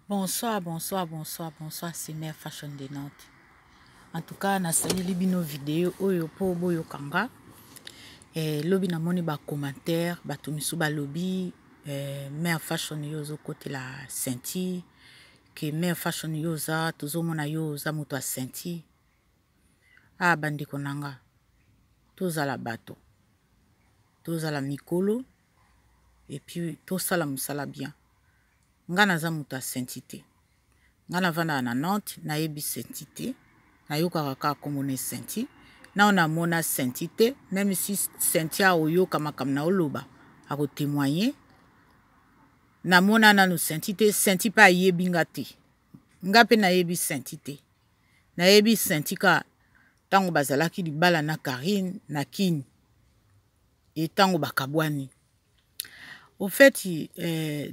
Bonsoir, bonsoir, bonsoir, bonsoir, c'est Mère Fashion de Nantes. En tout cas, nasaleli bino video oyo po boyoka nga. Eh, lobi namoni ba commentaire, bato misusu balobi eh, Mère Fashion yo ozokotela Sainty, que Mère Fashion yo oza tozomona yo oza moto ya Sainty. Ah bandeko na nga, tozala bato, tozala mikolo et puis tosala mosala bien. Nga naza moto ya Sainty te. Nga navandaka na Nantes, nayebi Sainty te. Nayokaka kaka kombo na Sainty. Nao namona Sainty te, meme si Sainty aoyoka makambo na oloba, ako témoigner. Namona nanu Sainty te, Sainty pe ayebi nga te. Nga pe nayebi Sainty te. Nayebi Sainty ka ntango bazalaki libala na Carine na Kin et ntango bakabwani. Au fait,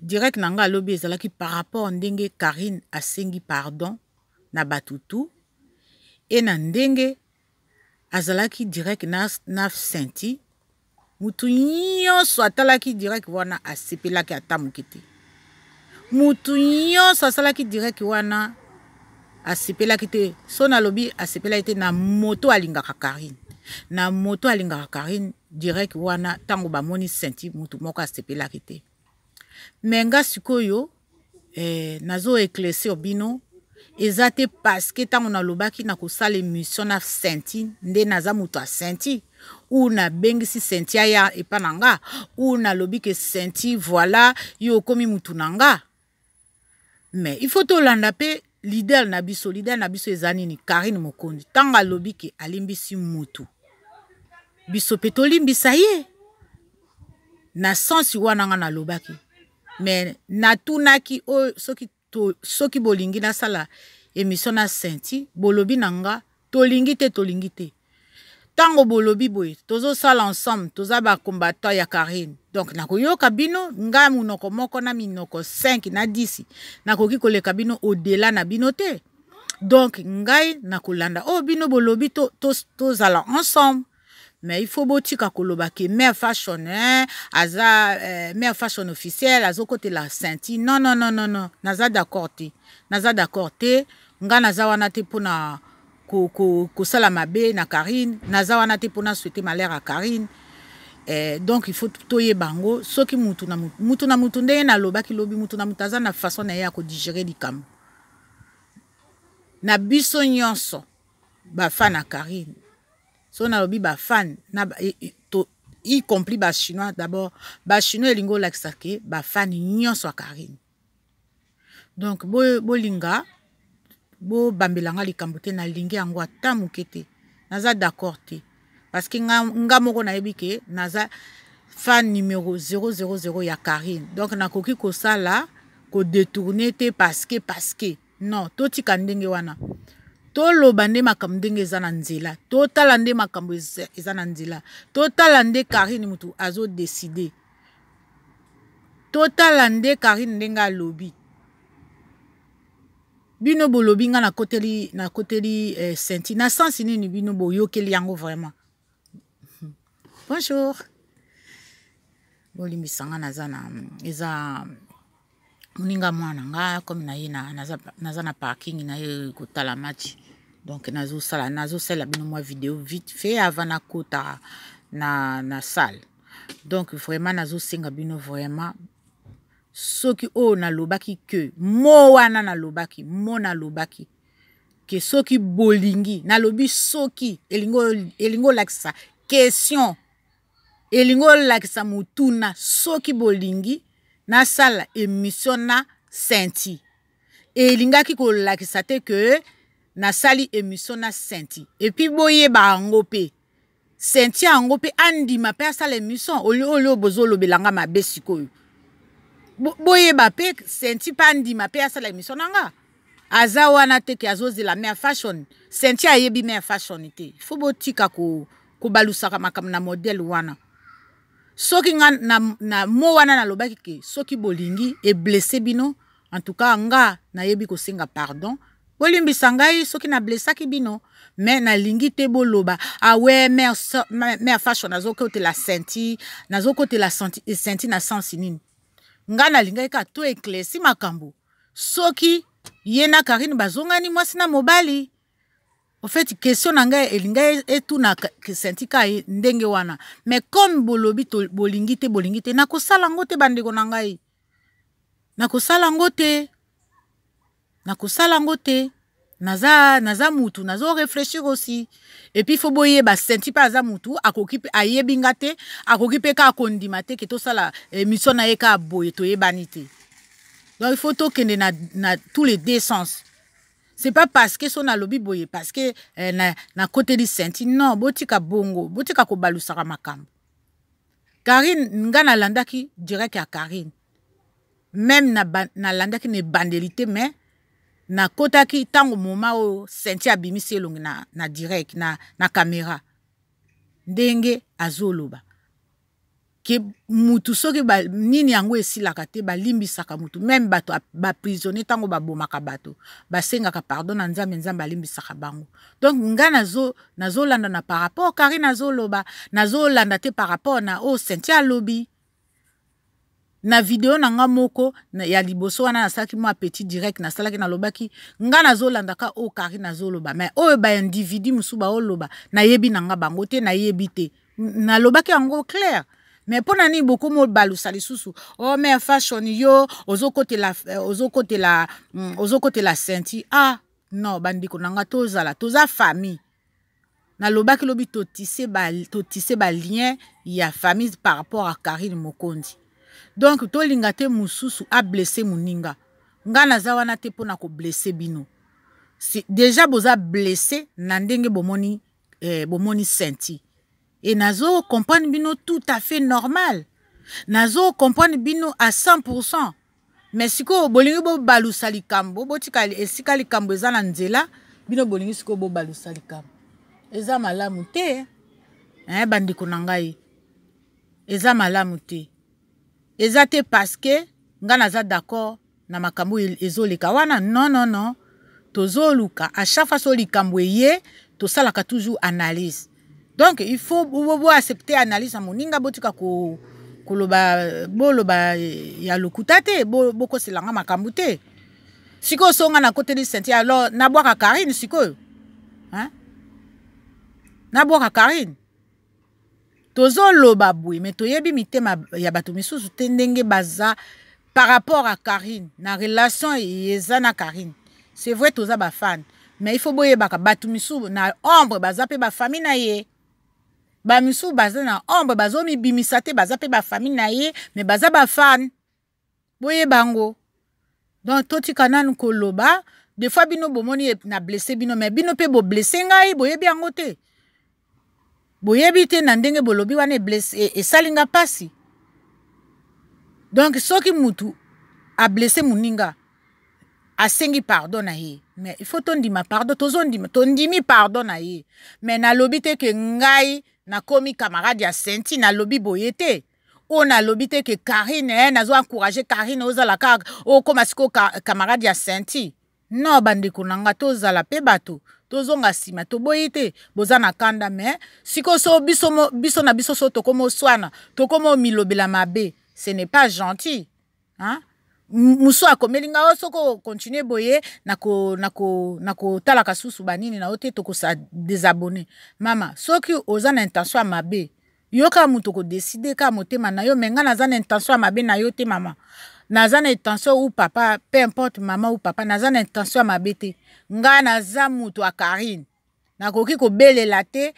direct na nga alobi ezalaki par rapport ndenge Carine asengi pardon na bato tout et na ndenge azalaki direct na Sainty. Mutu nyonso atalaki direct wana asepelaki ata moke te. Mutu nyonso asalaki direct wana asepelaki te. So nalobi asepelaki te na moto alingaka Carine. Na moto alingaka Carine direct wana ntango bamoni Sainty mutu moko asepelaki te. Me nga sikoyo nazo éclaircir bino eza te parce que ntango nalobaki na kosala émission na Sainty nde naza moto ya Sainty ou nabengisi Sainty aya epa na nga ou nalobi ke Sainty voilà yo okomi mutu na nga. Mais il faut tolanda pe leader na biso. Leader na biso eza nini? Carine Mokonzi. Ntango alobi ke alimbisi mutu, biso pe tolimbisa ye na sensi wana nga nalobaki. Mais natunaki oyo soki bolingi nasala émission na Sainty, bolobi na nga tolingi te, tolingi te. Tango bolobi boye tozosala ensemble, toza ba combattant ya Carine. Donc nakoyoka bino nga monoko moko na minoko 5 na 10 nakoki koleka bino au-delà na bino te. Donc ngai nakolanda oyo bino bolobi tozala ensemble. Mais il faut botika koloba ke Mère Fashion, hein, aza Mère Fashion officielle azokotela Sainty. Non, non, non, non, non, naza d'accord te. Naza d'accord te. Nga naza wana te pona kosala mabe na Carine. Naza wana te pona souhaiter malheur à Carine. Donc il faut toyeba yango soki mutu na mutu, mutu na mutu ndenge nalobaki lobi, mutu na mutu aza na façon na ye ya kodigérer likambo. Na biso nyonso ba fan na Carine. So nalobi ba fan na ba, e, e, to, y compris ba chinois d'abord, ba chinois elingi olakisa ke ba fan nyonso ya Carine. Donc bolinga bobambela nga likambo te, nalingi yango ata moke te. Naza d'accord te parce que nga moko nayebi ke naza fan numéro 000 ya Carine. Donc nakoki kosala ko détourner te parce que non, totika ndenge wana. Toloba nde makambo ndenge eza na nzela, totala nde makambo eza na nzela, totala nde Carine mutu azo décider, totala nde Carine ndenge alobi. Bino bolobi nga nakoteli Sainty na sens nini bino boyokeli yango vraiment? Bonjour. Bolimbisa nga naza na eza moninga mwana nga comme na ye na, naza na parking na ye kotala match. Donc nazosala bino mwa vidéo vite fait avant nakota na salle. Donc vraiment nazosenga bino vraiment soki oyo nalobaki ke mo wana nalobaki, mo nalobaki ke soki bolingi, nalobi soki elingi olakisa question, elingi olakisa motuna, soki bolingi nasala émission na Sainty, elingaki kolakisa te ke nasali émission na Sainty. Et puis boyeba yango pe Sainty yango pe andima pe asala émission oyo bozolobelanga mabe sikoyo. Boyeba pe Sainty pe andima pe asala émission na nga. Aza wana te ke azozela Mère Fashion. Sainty ayebi Mère Fashion te. Il faut botika kobalusaka makambo na modèle wana. Soki nga na mo wana nalobaki ke soki bolingi e blesser bino, en tout cas nga nayebi kosenga pardon. Bolimbisa ngai soki na blessaki bino, mais nalingi te boloba ah ouais mère Fashion nazokotela Sainty, nazokotela Sainty na sens nini. Ngai nalingaki kaka to éclairci makambo soki ye na Karine bazongani mwasi na mobali. Au fait, question na ngai elingai etuna Senti ka ndenge wana, mais comme bolobi to bolingi te, bolingi te, nakosala yango te. Bandeko na ngai, nakosala yango te, nakosala yango te. Naza mutu, nazo réfléchir aussi. Et puis faut boyeba, Senti mpe aza mutu, akoki mpe ayebi nga te, akoki mpe kaka kondima te ke tosala émission na ye kaka boye, toyebani te. Donc il faut tokende na tous les deux sens. C'est pas parce que so nalobi boye, parce que nakoteli Senti. Non, botika bongo, botika kobalusaka makambo. Karine, nga nalandaki direct ya Karine, même nalandaki na ebandeli te, mais nakotaki ntango moma oyo Senti abimisi elongi na direct na caméra, ndenge azoloba ke mutu soki nini yango esilaka te, balimbisaka mutu. Même bato baprisonnier, ntango babomaka bato, basengaka pardon na Nzambe, Nzambe alimbisaka bango. Donc nga nazolanda na par rapport Karine azoloba, nazolanda te par rapport na oyo Senti alobi na video na nga moko ya liboso wana. Nasalaki mwa petit direct, nasalaki, nalobaki nga nazolanda ka oyo Karine azoloba, mais oyo baindividu mosusu baoloba, nayebi na nga bango te, nayebi te. Nalobaki yango clair. Mais mpo na nini bokomi obalusa lisusu? Oh, mais fashion, yo ozokotela Senti. Ah non, bandeko na nga, tozala, toza famille. Nalobaki lobi, totisse balien ya famille par rapport à Karine Mokonzi. Donc tolinga te mosusu ablesse moninga. Nga naza wana te mpona koblesse bino. Si, déjà boza blessé na ndenge bomoni Senti, e nazo comprendre bino, tout à fait normal, nazo comprendre bino à 100. Mais sikoyo bolingi bobalusa likambo, botika esika likambo eza na nzela. Bino bolingi sikoyo bobalusa likambo, eza malamu te, eh, bandeko na ngai, eza malamu te. Eza te parce que nga naza d'accord na makambo ezoleka wana. Non, non, non, tozoluka à chaque fois so likambo eye, tosalaka toujours analyse. Donc il faut boaccepte analyse ya moninga, botika koloba, boloba ya lokuta te, bokoselanga makambo te. Sikoyo so nga nakoteli Senti, alors nabwaka Karine sikoyo, hein? Nabwaka Karine? Tozoloba boye, mais toyebi mitema ya bato misusu te, ndenge baza par rapport à Karine, na relation eza na Karine. C'est vrai, toza bafan, mais il faut boyebaka, bato misusu na ombre baza mpe bafamille na ye. Bamisusu baza na ombre, bazomibimisa te, baza mpe bafamille na ye, mais baza bafan, boyeba yango. Donc totika nanu koloba. Des fois bino bomoni na blesse bino, mais bino mpe boblesse ngai, boyebi yango te, boyebi te na ndenge bolobi wana esali nga mpasi. Donc soki mutu ablesse moninga, asengi pardon na ye, mais il faut tondima pardon. Tozondima, tondimi pardon na ye, mais nalobi te ke ngai nakomi camarade ya Senti. Nalobi boye te. Oyo nalobi te ke Karine, nazo encourage Karine ozala kaka okóma sikoyo camarade ya Senti. Non, bandeko na nga, tozala mpe bato, tozonga nsima. Toboyi te boza na kanda, mais sikoyo so biso na biso so tokómi oswana, tokómi omilobela mabe, ce n'est pas gentil, hein? Mosu akomeli nga o soki okontinue boye, nakotalaka susu banini na yo te, tokosa désabonner. Mama, soki oza na intention ya mabe, yo kaka moto okodécider kaka motema na yo. Mais nga naza na intention ya mabe na yo te, mama. Naza na intention ou papa, peu importe, mama ou papa, naza na intention ya mabe te. Nga naza moto ya Karine, nakoki kobelela te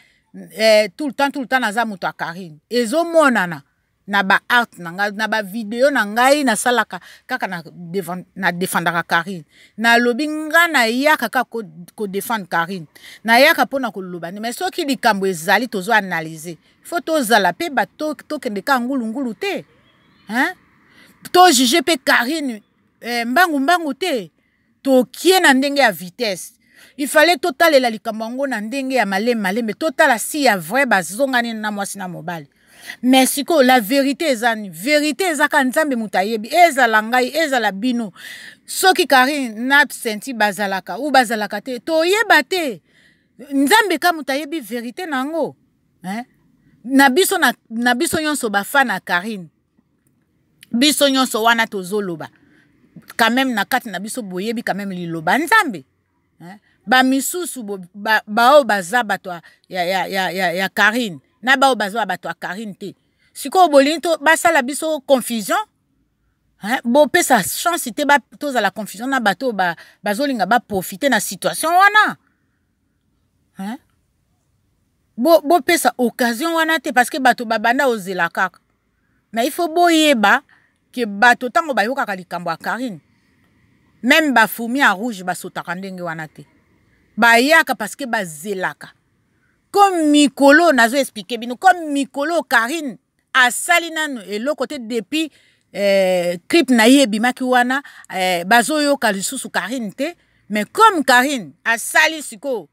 tout le temps, tout le temps naza moto ya Karine. Ezomonana na baart na ngai, na bavideo na ngai, nasalaka kaka na défendaka Karine. Nalobi nga nayaka kaka kodéfendre Karine, nayaka mpona koloba nde. Mais soki likambo ezali, tozo analyse. Faut tozala mpe bato, tokende kaka ngulungulu te, hein? Tojuge mpe Karine mbangu mbangu te, tokie na ndenge ya vitesse. Il fallait totalela likambo yango na ndenge ya malembe malembe, totala si ya vrai bazongani na mwasi na mobali. Mais sikoyo la vérité eza nini? Vérité eza kaka Nzambe moto ayebi. Ezala ngai, ezala bino, soki Karine na Senti bazalaka ou bazalaka te, toyeba te. Nzambe ka moto ayebi vérité na yango, hein? Na biso nyonso bafan na Karine. Biso nyonso wana tozoloba quand même na kati na biso, boyebi quand même liloba Nzambe, hein? Bamisusu baoyo ba, ba baza bato ya Karine na baoyo baza bato ya Karine te. Sikoyo bolingi to basala biso confusion, hein? Bopesa chance te tozala confusion na bato oyo bazolinga baprofite na situation wana, hein? Bopesa occasion wana te, parce que bato babanda ozela kaka. Mais il faut boyeba ke bato, ntango bayokaka likambo ya Karine, même bafourmi ya rouge basotaka ndenge wana te. Bayaka parce que bazelaka. Comme mikolo nazo expliquer bino, comme mikolo Karine asali nanu eloko te depuis clip na ye ebimaki wana, bazoyoka lisusu Karine te. Mais comme Karine asali sikoyo,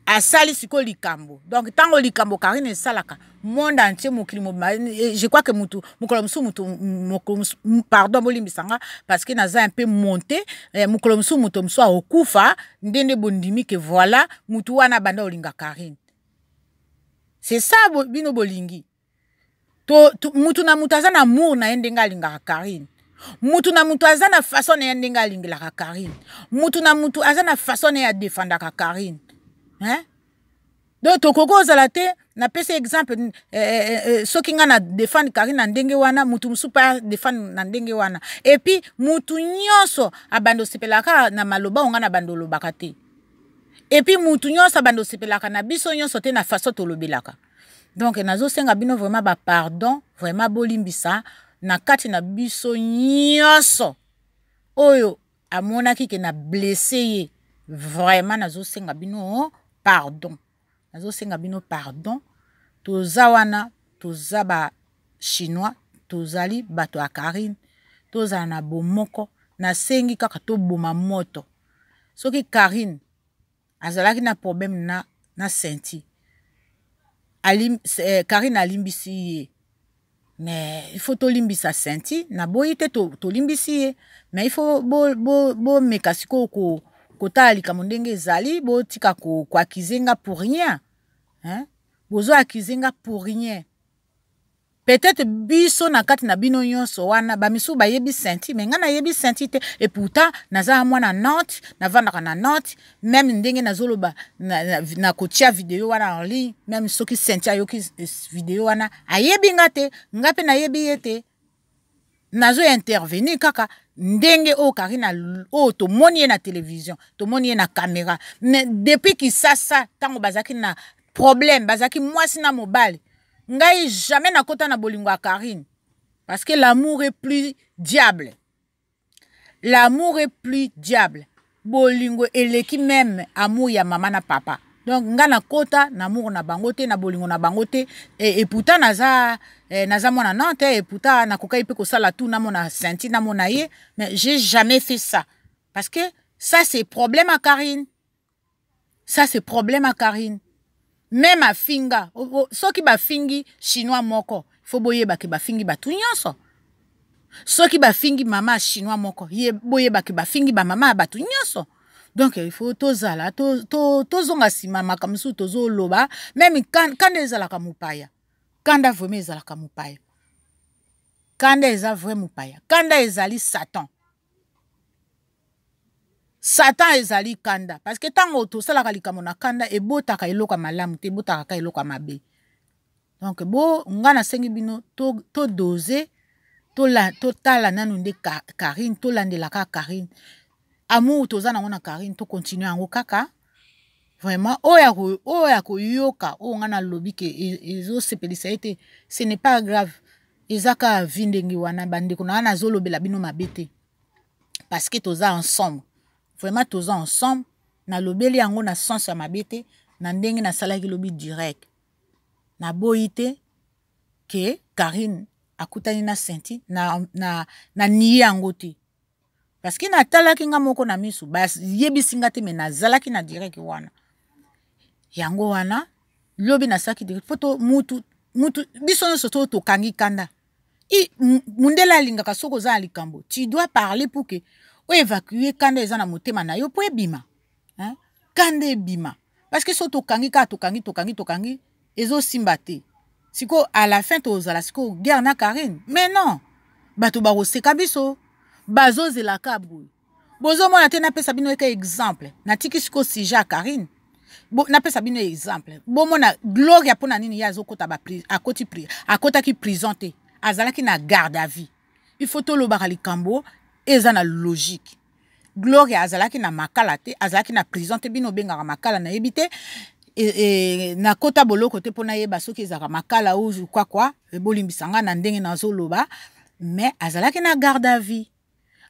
asali sikoyo likambo, donc ntango likambo Karine esalaka, monde entier, mokili mobima, je crois que mutu mokolo mosusu, mutu mokolo, pardon, bolimbisa nga parce que naza un peu monté, mokolo mosusu moto mosusu akokufa ndenge bondimi ke voilà, mutu wana abanda olinga Karine. C'est ça bino bolingi to, mutu na mutu aza na amour na ye ndenge alingaka Karine. Mutu na mutu aza na façon na ye ndenge alingelaka Karine. Mutu na mutu aza na façon na ye adefendaka Karine, hein? Donc tokoki ozala te. Napesi exemple, soki ngai na défendre Karine na ndenge wana, mutu mosusu mpe adefendre na ndenge wana. Et puis mutu nyonso abanda osepelaka na maloba oyo ngai na banda olobaka te. Et puis mutu nyonso abanda osepelaka na biso nyonso te na façon tolobelaka. Donc nazosenga bino vraiment bapardon, vraiment bolimbisa na kati na biso nyonso oyo amonaki ke na blessé ye. Vraiment nazosenga bino pardon, nazosenga bino pardon. Toza wana, toza ba Chinois, tozali bato ya Karine, tozala na bomoko. Nasengi kaka toboma moto. Soki Karine azalaki na problème na Senti alim, Karine alimbisi ye, mais il faut tolimbisa Senti. Naboyi te, tolimbisi ye, mais il faut bomeka bo, bo sikoyo kotala likambo ndenge ezali. Botika koaccuser nga pour rien, hein? Bozo accuser nga pour rien. Peut-être biso na kati na bino nyonso wana, bamisusu bayebi Senti, mais ngai nayebi Senti te. Et pourtant naza mwana Nantes, navandaka na Nantes. Même ndenge nazoloba na kotia video wana en ligne, même soki Senti ayoki video wana, ayebi nga te, nga mpe nayebi ye te. Nazo intervenir kaka ndenge oyo Karine oyo tomoni ye na télévision, tomoni ye na caméra. Mais depuis Kisasa, ntango bazalaki na problème, bazalaki mwasi na mobali, ngai jamais nakota na bolingo ya Karine, parce que l'amour est plus diable, l'amour est plus diable. Bolingo eleki même amour ya mama na papa. Donc nga nakota na amour na bango te, na bolingo na bango te. Et pourtant naza mwana Nantes. Et pourtant nakokaki mpe kosala tout, namona Senti, namona ye, mais j'ai jamais fait ça, parce que ça, c'est problème à Karine, ça, c'est problème à Karine. Même afinga, soki bafingi Chinois moko, faut boyebake bafingi bato nyonso. Soki bafingi mama Chinois moko, ye boyebake bafingi bamama ya bato nyonso. Donc il faut tozala, tozonga nsima. Makambo mosusu tozoloba, même kanda ezalaka mopaya. Kanda vraiment ezalaka mopaya. Kanda eza vrai mopaya. Kanda ezali Satan. Satan ezali kanda, parce que ntango tosalaka likambo na kanda, ebotaka eloko ya malamu te, ebotaka kaka eloko ya mabe. Donc bo nga nasengi bino todose, totala nanu nde Karine, tolandelaka Karine. Amour toza nango na Karine, tocontinue yango kaka. Vraiment, oyo ya koyoka oyo nga nalobi ke ezosepelisa ye te, ce n'est pas grave, eza kaka vie ndenge wana. Bandeko na nga, nazolobela bino mabe te, parce que toza ensemble, vraiment toza ensemble. Nalobeli yango na sens ya mabe te. Na ndenge nasalaki lobi direct, naboyi te ke Karine akutani na Senti, na nie yango te, parce que natalaki nga moko na miso, bayebisi nga te, mais nazalaki na direct wana. Yango wana lobi nasalaki direct mpo to mutu mutu biso nyonso to tokangi kanda. Mundele alingaka soki oza na likambo, tu dois parler pour que oévacue kanda eza na motema na yo, mpo ebima, hein? Kanda ebima, parce que soki tokangi kaka, tokangi, tokangi, tokangi, ezosimba te. Sikoyo à la fin tozala sikoyo guerre na Karine. Mais non. Bato bakoseka biso, bazozelaka boye. Bozomona te, napesa bino eka exemple. Natiki sikoyo sujet ya Karine. Bo, napesa bino exemple. Bomona Gloria mpona nini ye azokota ba akoti akotaki prison te. Azalaki na garde à vue. Il faut tolobaka likambo eza na logique. Gloria azalaki na makala te, azalaki na prison te, bino obengaka makala nayebi te. Nakota boloko te mpo nayeba soki ezalaka makala ou quoi quoi, bolimbisa nga na ndenge nazoloba, mais azalaki na garde à vue.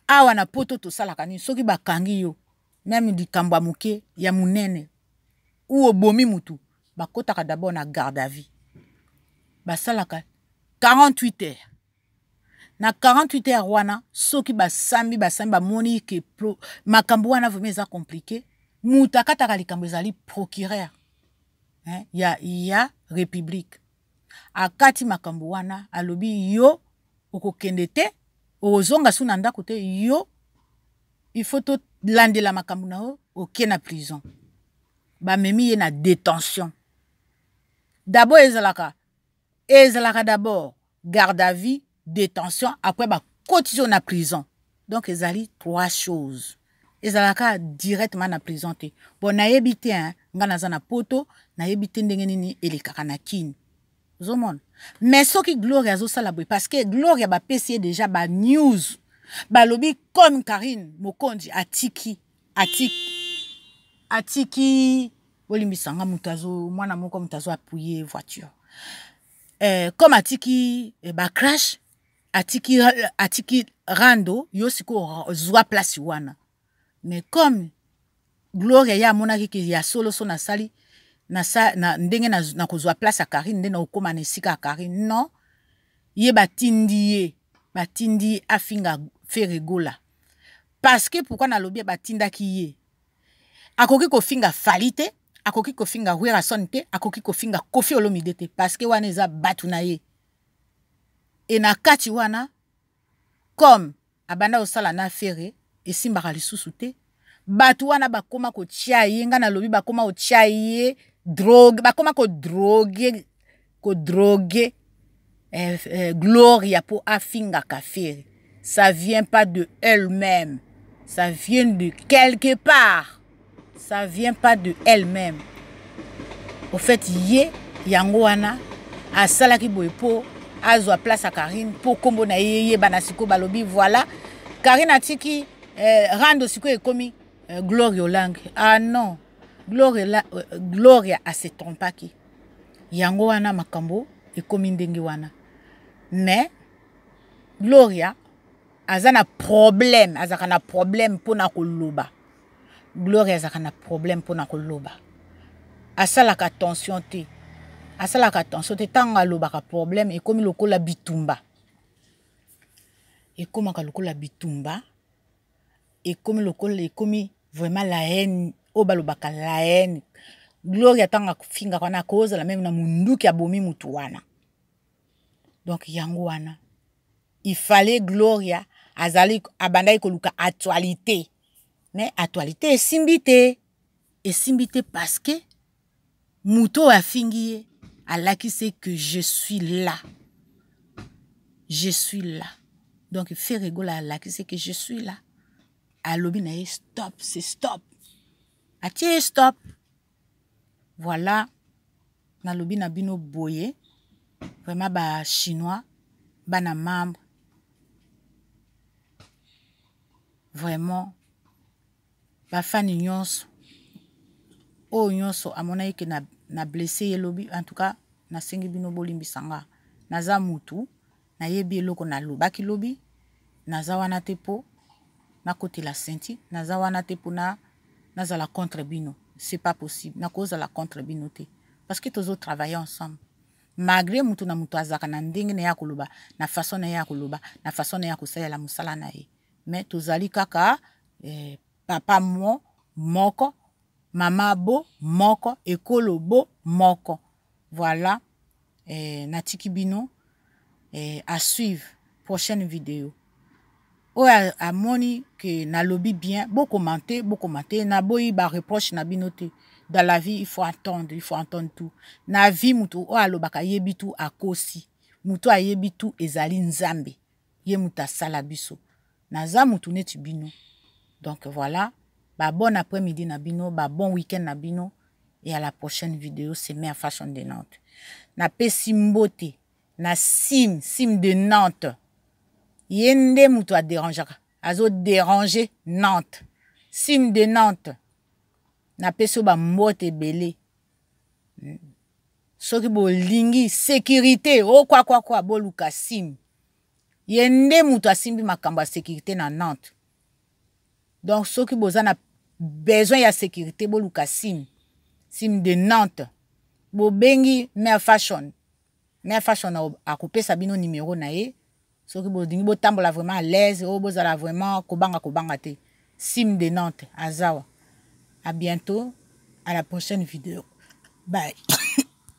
Awa na poto tosalaka nini soki bakangi yo meme likambo ya moke ya monene ou obomi mutu, bakotaka d'abord na garde à vue, basalaka 48 heures. Na 48 heures wana, soki basambi basambi, bamoni ke makambo wana vraiment eza compliqué, mutu akataka likambo ezali procureur, hein, ya république. Akati makambo wana, alobi yo okokende te, okozonga su na ndako te, yo il faut tolandela makambo na yo, oke na prison. Bamemi ye na détention. D'abord ezalaka d'abord garde à vue, détention, après bakotisi yo na prison. Donc ezali trois choses, ezalaka directement na prison te. Bon, nayebi te, hein, nga naza na poto, nayebi te ndenge nini elekaka na Kini. Ozomona, mais soki Gloria azosala boye, parce que Gloria bapesi ye déjà ba news, balobi comme Karine Mokonzi atiki, bolimbisanga, moto azo, mwana moko moto azo appuyer voiture, comme atiki bacrash, atiki rando, yo sikoyo zwa place wana. Mais comme Gloria ye amonaki ke ya solo so nasali na ndenge nakozwa place ya Karine, nde nakokóma na esika ya Karine, non, ye batindi ye afinga Ferre Gola. Parce que pourquoi nalobi batindaki ye? Akoki kofinga Fally te, akoki kofinga Werrason te, akoki kofinga Koffi Olomide te, parce que wana eza bato na ye. E na kati wana, comme abanda kosala na Ferre, esimbaka lisusu te. Bato wana bakóma kotia ye, ngai nalobi bakóma kotia ye drogue, bakóma kodroguer Gloria mpo afingaka Ferre. Ça vient pas de elle-même, ça vient de quelque part, ça vient pas de elle-même. Au fait, ye yango wana asalaki boye mpo azwa place ya Karine, mpo nkombo na ye eyebana. Sikoyo balobi voilà, Karine atiki rando, sikoyo ekomi Gloria Olangi. Ah non, Gloria ase trompaki. Yango wana makambo ekomi ndenge wana. Mais Gloria aza na problème, azalaka na problème mpona koloba. Gloria azalaka na problème mpona koloba, asalaka attention te, asalaka attention te. Ntango alobaka, problème ekomi lokola bitumba, ekomaka lokola bitumba, ekomi lokola, ekomi vraiment la haine oyo balobaka, la haine. Gloria ntango afingaka wana, akozala même na munduki, abomi mutu wana. Donc yango wana il fallait Gloria azali abandaki koluka actualité, mais actualité esimbi te, esimbi te, parce que moto oyo afingi ye alakisi que je suis là, je suis là. Donc Ferre Gola alakisi que je suis là, alobi na ye stop, c'est stop, atie ye stop. Voilà, nalobi na bino boye, vraiment bachinois, bana membre, vraiment bafani nyonso oyo nyonso amonaki ke na blessé ye lobi, en tout cas nasengi bino bolimbisa nga. Naza mutu, nayebi eloko nalobaki lobi. Naza wana te mpo nakotela senti, naza wana te mpo nazala contre bino, c'est pas possible. Nakozala contre bino te, parce que tozotravailler ensemble. Malgré mutu na mutu azalaka na ndenge na ye ya koloba, na façon na ye ya koloba, na façon na ye ya kosalela mosala na ye, mais tozali kaka papa moko, mama bo moko, ekolo bo moko. Voilà, natiki bino, à suivre prochaine vidéo. Oyo amoni ke nalobi bien, bocommenter, bocommenter. Naboyi bareproche na bino te. Dans la vie, il faut attendre, il faut entendre tout. Na vie, mutu oyo alobaka ayebi tout akosi. Mutu ayebi tout ezali Nzambe. Ye moto asala biso. Naza motu neti bino. Donc voilà, ba bon après-midi na bino, ba bon week-end na bino et à la prochaine vidéo, c'est Mère Fashion de Nantes. Napesi mbote na Sim, Sim de Nantes. Ye nde moto aderangeaka, azo déranger Nantes. Sim de Nantes. Napesi yo ba mbote ebele. Soki bolingi sécurité, o kwa kwa kwa, boluka Sim. Ye nde moto asimbi makambo ya sécurité na Nantes. Donc soki boza na besoin ya sécurité, boluka Sim. Sim de Nantes. Bobengi Mère Fashion. Mère Fashion akopesa bino numéro na ye. Soki bolingi botambola vraiment à l'aise, oyo bozala vraiment kobanga kobanga te. Sim de Nantes, azawa. À bientôt, à la prochaine vidéo. Bye.